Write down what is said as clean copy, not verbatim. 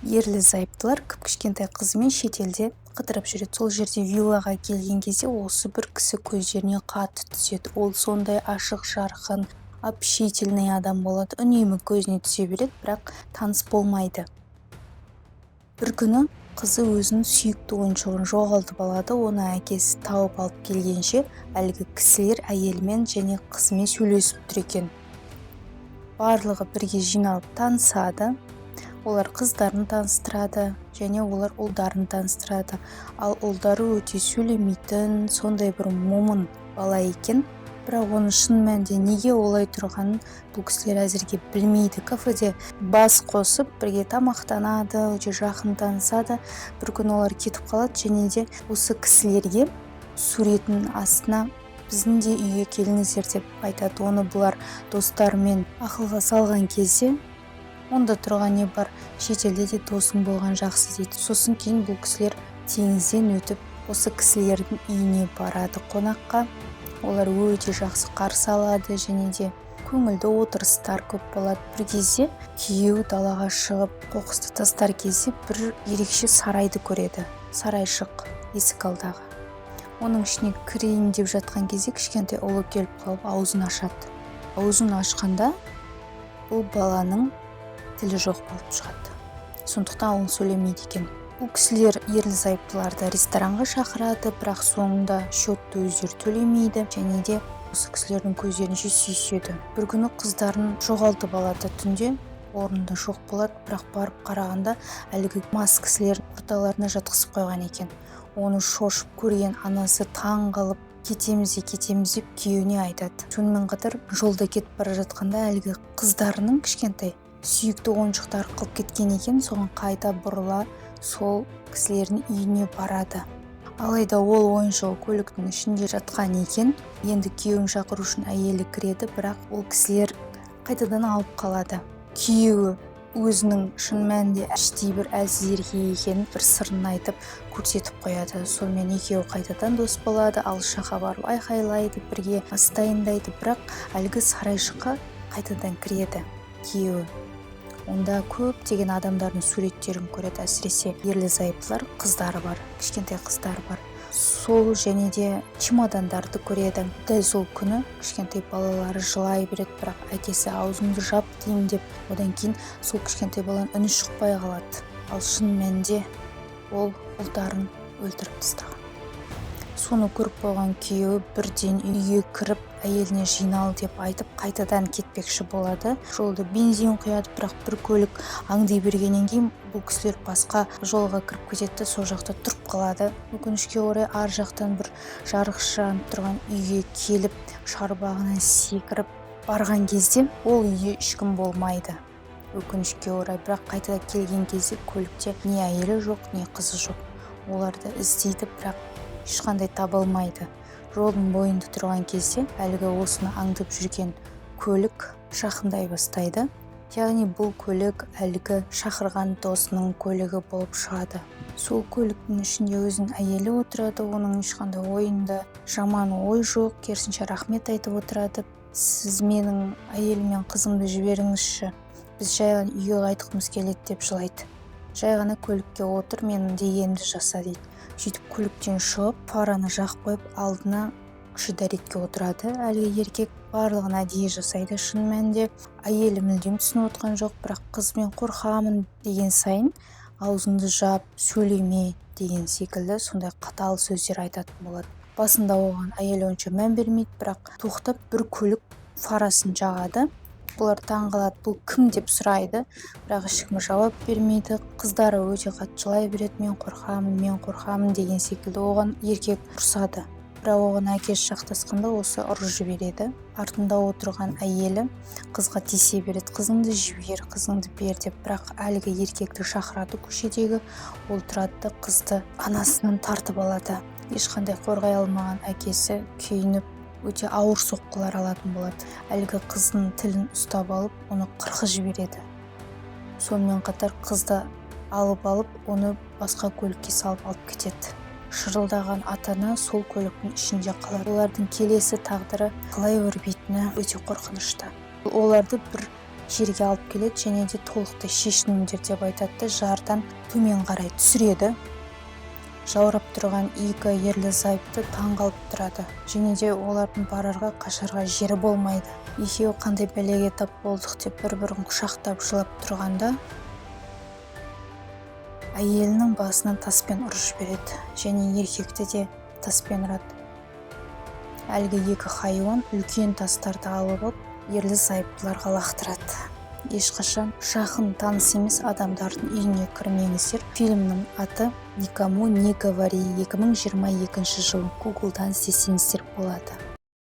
Ерлі-зайыптылар кіп-кішкентай қызымен шетелде қыдырып жүреді. Сол жерде виллаға келген кезде осы бір кісі көздеріне қатты түседі. Ол сондай ашық-жарқын, общительный адам болады, үнемі көзіне түсе береді, бірақ таныс болмайды. Бір күні қызы өзінің сүйікті ойыншығын жоғалтып алады. Оны әкесі тауып алып келгенше, әлгі кісілер әйелімен және қызымен сөйлесіп тұр екен. Барлығы бірге жиналып танысады. Олар қыздарын таныстырады және олар ұлдарын таныстырады. Ал ұлдары өте сөйлемейтін, сондай бір момын бала екен. Бірақ оның шын мәнінде неге олай тұрғанын бұл кісілер әзірге білмейді. Кафеде бас қосып, бірге тамақтанады, өте жақын танысады. Бір күні олар кетіп қалады және де осы кісілерге суретін астына «Біздің де үйге келіңіздер» деп айтады. Оны бұлар достарымен ақылға салған кезде, «Онда тұрған не бар, шетелде де досың болған жақсы» дейді. Сосын кейін бұл кісілер теңізден өтіп, осы кісілердің үйіне барады қонаққа. Олар өте жақсы қарсы алады және де көңілді отырыстар көп болады. Бір кезде күйеуі далаға шығып, қоқысты тастар кезде бір ерекше сарайды көреді, сарайшық есік алдағы. Оның ішіне кірейін деп жатқан кезде кішкентай ұлы келіп қалып, аузын ашады. Аузын ашқанда бұл баланың тілі жоқ болып шығады, сондықтан ол сөйлемейді екен. Бұл кісілер ерлі зайыптыларды ресторанға шақырады, бірақ соңында счетты өздері төлемейді және де осы кісілердің көздерінше сүйіседі. Бір күні қыздарын жоғалтып алады, түнде орнында жоқ болады. Бірақ барып қарағанда, әлгі мас кісілер орталарына жатқызып қойған екен. Оны шошып көрген анасы таң қалып, «Кетеміз де, кетеміз» деп күйеуіне айтады. Сонымен қатар жолда кетіп бара жатқанда әлгі қыздарының кішкентай сүйікті ойыншықтары қалып кеткен екен. Соған қайта бұрыла сол кісілердің үйіне барады. Алайда ол ойыншығы көліктің ішінде жатқан екен. Енді күйеуін шақыру үшін әйелі кіреді, бірақ ол кісілер қайтадан алып қалады. Күйеуі өзінің шын мәнінде іштей бір әлсіз еркек екенін бір сырын айтып көрсетіп қояды. Сонымен екеуі қайтадан дос болады, алыс жаққа барып айқайлайды, бірге ас дайындайды. Бірақ әлгі сарайшыққа қайтадан кіреді күйеуі. Онда көптеген адамдардың суреттерін көреді, әсіресе ерлі зайыптылар, қыздары бар, кішкентай қыздары бар сол, және де чемодандарды көреді. Дәл сол күні кішкентай балалары жылай береді, бірақ әкесі «Аузыңды жап деймін» деп, одан кейін сол кішкентай баланың үні шықпай қалады. Ал шын мәнінде ол ұлдарын өлтіріп тастаған. Соны көріп қойған күйеуі бірден үйге кіріп, әйеліне «Жинал» деп айтып, қайтадан кетпекші болады. Жолда бензин құяды, бірақ бір көлік аңди бергеннен кейін бұл кісілер басқа жолға кіріп кетеді де, сол жақта тұрып қалады. Өкінішке орай, ар жақтан бір жарық жанып тұрған үйге келіп, шарбағынан секіріп барған кезде ол үйде ешкім болмайды, өкінішке орай. Бірақ қайта келген кезде көлікте не әйелі жоқ, не қызы жоқ. Оларды іздейді, бірақ ешқандай таба алмайды. Жолдың бойында тұрған кезде әлгі осыны аңдып жүрген көлік жақындай бастайды. Яғни бұл көлік әлгі шақырған досының көлігі болып шығады. Сол көліктің ішінде өзінің әйелі отырады. Оның ешқандай ойында жаман ой жоқ, керісінше рахмет айтып отырады. «Сіз менің әйелім мен қызымды жіберіңізші, біз жай ғана үйге қайтқымыз келеді» деп жылайды. «Жай ғана көлікке отыр, менің дегенімді жаса» дейді. Сөйтіп көліктен шығып, фараны жағып қойып, алдына кіші дәретке отырады. Әлгі еркек барлығын әдейі жасайды. Шын мәнінде әйелі мүлдем түсініп отқан жоқ, бірақ қыз «Мен қорқамын» деген сайын «Аузыңды жап, сөйлеме» деген секілді сондай қатал сөздер айтатын болады. Басында оған әйел онша мән бермейді, бірақ тоқтап, бір көлік фарасын жағады. Бұлар таң қалады, «Бұл кім?» деп сұрайды, бірақ ешкім жауап бермейді. Қыздары өте қатты жылай береді, «Мен қорқамын, мен қорқамын» деген секілді. Оған еркек ұрсады, бірақ оған әкесі жақтасқанда осы ұрып жібереді. Артында отырған әйелі қызға тиісе береді, «Қызыңды жібер, қызыңды бер» деп. Бірақ әлгі еркекті шақырады көшедегі. Ол тұрады да, қызды анасынан тартып алады. Ешқандай қорғай алмаған әкесі күйініп, өте ауыр соққылар алатын болады. Әлгі қыздың тілін ұстап алып, оны қырқып жібереді. Сонымен қатар қызды алып, оны басқа көлікке салып алып кетеді. Шырылдаған ата ана сол көліктің ішінде қалады. Олардың келесі тағдыры қалай өрбитіні өте қорқынышты. Оларды бір Жерге алып келеді және де толықтай шешініңдер деп айтады да, жардан төмен қарай түсіреді. Жаурап тұрған екі ерлі зайыпты таң қалып тұрады және де олардың барарға, қашарға жері болмайды. Екеуі қандай бәлеге тап болдық деп бір бірін құшақтап жылап тұрғанда, әйелінің басына таспен ұрып жібереді және еркекті де таспен ұрады. Әлгі екі хайуан үлкен тастарды алып алып, ерлі зайыптыларға лақтырады. Ешқашан жақын таныс емес адамдардың үйіне кірмеңіздер. Фильмнің аты «Никому не говори», 2022 жыл. Гуглдан іздесеңіздер болады.